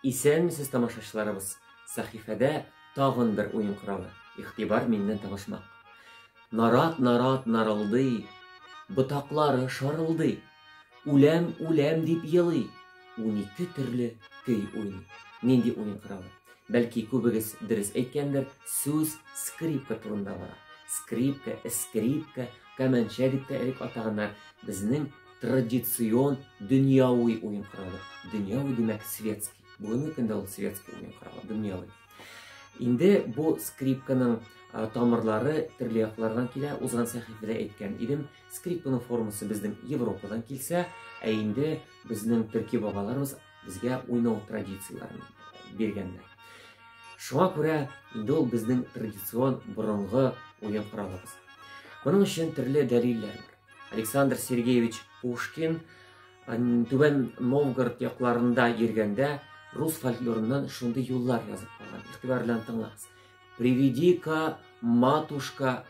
Исәнмесез, тамашачыларыбыз! Сәхифәдә тагын бер уен коралы. Игътибар миннән табышмак. Нарат, нарат, нарылдый, ботаклары шарылдый. Үләм, үләм дип елый, 12 төрле көй уйный. Нинди уен коралы? Бәлки күбегез дөрес әйткәндер, сүз скрипка турында бара. Скрипка, эскрипка, кәмәнчә дип тә элек атаганнар. Безнең традицион дөньяви уен коралы. Дөньяви димәк светский. Бүгенге көндә ул светский уен коралы, дөньяви. Инде бу скрипканың тамырлары төрле яклардан килә. Узган сәхифәдә әйткән идем, скрипканың формасы безнең Европадан килсә, ә инде безнең төрки бабаларыбыз безгә уйнау традицияләрен биргәннәр. Шуңа күрә инде ул безнең традицион борынгы уен коралыбыз. Моның өчен төрле дәлилләр бар. Александр Сергеевич Пушкин Түбән Новгород якларында йөргәндә рус фольклорыннан шундый юллар язып калган. Игътибар белән тыңлагыз. Приведи-ка, матушка,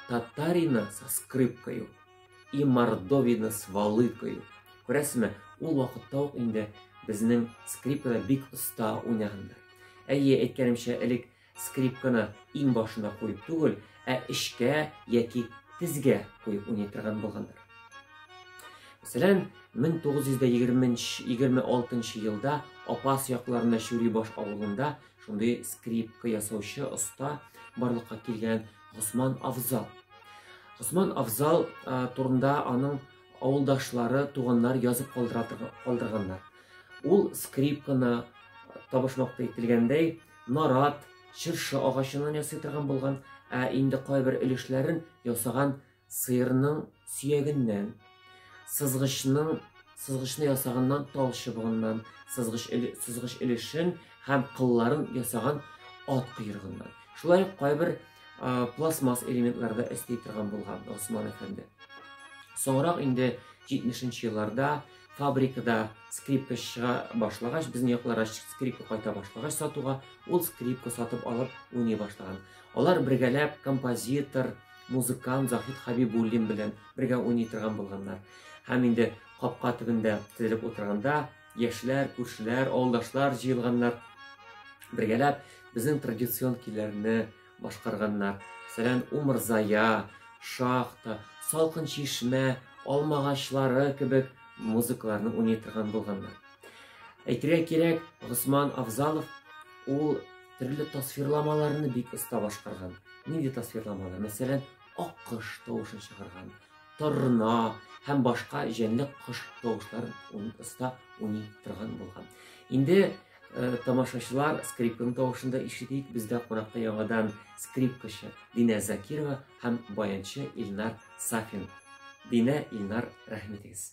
татарина со скрипкою и мордовина с волыкою. Күрәсезме, ул вакытта ук инде безнең скрипкада бик оста уйнаганнар. Әйе, әйткәнемчә, элек Скрипканы иңбашына куеп түгел, ә эчкә яки тезгә куеп уйный торган булганнар. Мәсәлән, 1926 елда Апас якларында Чүрибаш авылында шундый скрипка ясаучы оста барлыкка килгән Госман Афзал. Госман Афзал турында аның авылдашлары, туганнар язып калдырганнар. Ул скрипканы табышмакта әйтелгәндәй Нарат, чыршы агачыннан ясый торган булган, ә инде кайбер өлешләрен ясаган сыерның сөягеннән, сызгычның сызгычны ясаганнан тал чыбыгыннан, сызгыч сызгыч өлешен һәм кылларын ясаган ат койрыгыннан. Шулай ук кайбер пластмасс элементлар да өсти торган булган Госман әфәнде. Соңрак инде 70 елларда Фабрикада скрипка чыга башлагач, безнең якларга скрипка кайта башлагач сатуга, ул скрипка сатып алып уйный башлаган. Алар бергәләп композитор, музыкант Захид Хабибуллин белән бергә уйный торган булганнар. Һәм инде капка төбендә тезелеп утырганда яшьләр, күршеләр, авылдашлар җыелганнар. Бергәләп безнең традицион көйләрне башкарганнар. Мәсәлән, Умырзая, Шахта, Салкын чишмә, Алмагачлары кебек музыкаларны уйный торган булганнар. Әйтергә кирәк, Госман Афзалов ул төрле тасвирламаларны бик оста башкарган. Нинди тасвирламалар? Мәсәлән, аккош тавышын чыгарган, торна һәм башка җәнлек кош тавышларын оста уйный торган булган. Инде Тамашачылар скрипканың тавышын да ишетик. Бездә кунакта яңадан скрипкачы Динә Закирова һәм баянчы Илнар Сафин. Динә, Илнар, рәхим итегез.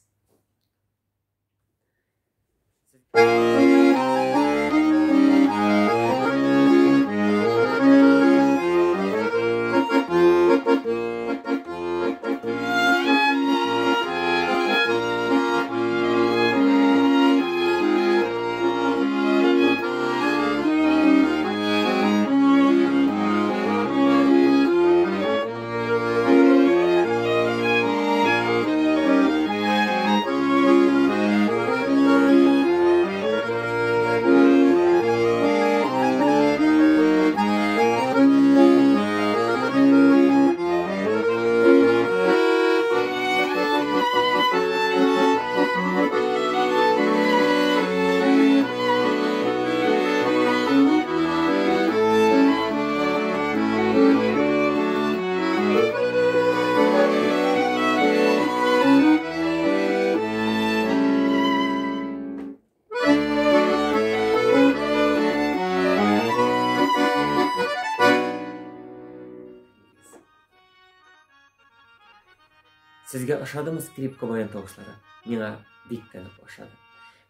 Сезгә ошадымы скрипка баян тавышлары? Миңа бик тә нык ошады.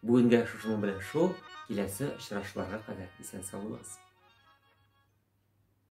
Бүгенгә шушының белән шул, киләсе очрашуларга кадәр исән сау булыгыз.